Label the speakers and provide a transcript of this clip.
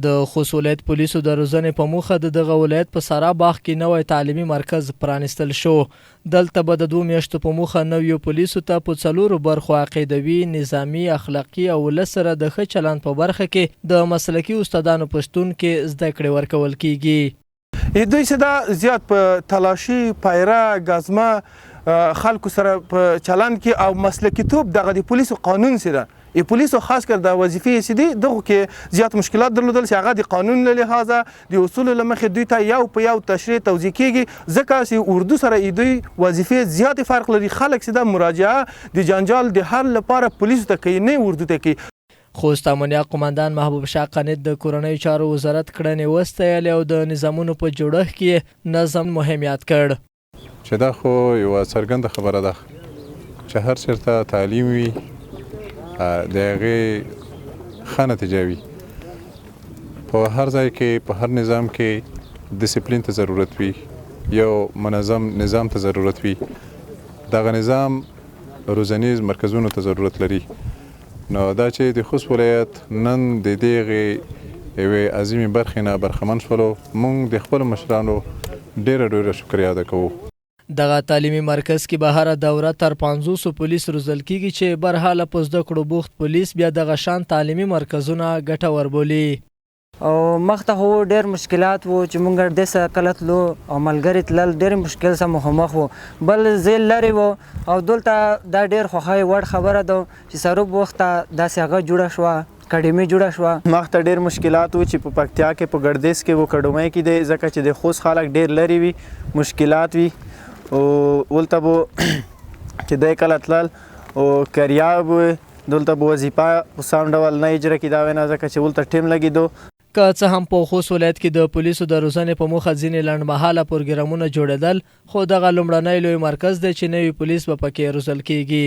Speaker 1: د خوست ولایت پولیسو د روزنې په موخه د دغه ولایت په سارا باغ کې نوی تعلیمي مرکز پرانیستل شو. دلته به د دوو میاشتو په موخه نویو پولیسو ته په څلورو برخو عقیدوي، نظامي، اخلاقي او ولس سره د ښه چلند په برخه کې د مسلکي استادانو په شتون کې زده کړې ورکول کیږي.
Speaker 2: دوی چې دا زیات په تلاشي، پیره، ګزمه، خلکو سره په چلند کې او مسلکیتوب دغه د پولیسو قانون سره ای پولیسو خاص کر د وظیفې چې دي دغو کې زیات مشکلات درلودل چې هغه د قانون له لحاظه د اصولو له مخې دوی ته یو په یو تشریح توضیح کیږي، ځکه چې اردو سره ای دوی وظیفې زیات فرق لري. خلک چې دا مراجعه د جنجال د حل لپاره پولیسو ته کوي، نه اردو ته کوي.
Speaker 1: خوست امنیه قوماندان محبوب شاه قانت د کورنیو چارو وزارت کړنې وستایلې او د نظامونو په جوړښت کې یې نظم مهم یاد کړ.
Speaker 3: چې دا خو یوه څرګنده خبره ده چې هر چېرته تعلیم وي، د هغې ښه نتیجه وي. په هر ځای کې، په هر نظام کې دسپلین ته ضرورت وي، یو منظم نظام ته ضرورت وي. دغه نظام روزنیز مرکزونو ته ضرورت لري. نو دا چې د خوست ولایت نن د دغې یوې عظیمې برخې نه برخمن شولو، موږ د خپلو مشرانو ډېره ډېره شکریا ادا کوو.
Speaker 1: دغه تعلیمي مرکز کې به هره دوره تر پنځوسو پولیس روزل کېږي چې برحاله په زده کړو بوخت پولیس بیا دغه شان تعلیمي مرکزونه ګټور بولي.
Speaker 4: او مخته خو ډېر مشکلات وو چې مونږ دې سره کله تلو او ملګري تلل، ډېر مشکل سره مخامخ وو. بل ځای لرې وو او دلته دا ډېر خوښۍ وړ خبره ده چې سروب وخت ته داسې هغه جوړه شوه، اکاډمي جوړه شوه.
Speaker 5: مخته ډېر مشکلات وو چې په پکتیا کې، په ګردیز کې وو، کډومۍ کې دی، ځکه چې د خوست خلک ډېر لرې وي، مشکلات وي. او ولته به چې دی کله تلل او کریاب وي، دلته به وظیفه په سم ډول نه اجرا کیده وینه، ځکه چې ولته ټیم لګیدو.
Speaker 1: که څه هم په خوست ولایت کې د پولیسو د روزنې په موخه ځینې لنډمهاله پروګرامونه جوړېدل، خو دغه لومړنی لوی مرکز دی چې نوي پولیس به پکې روزل کېږي.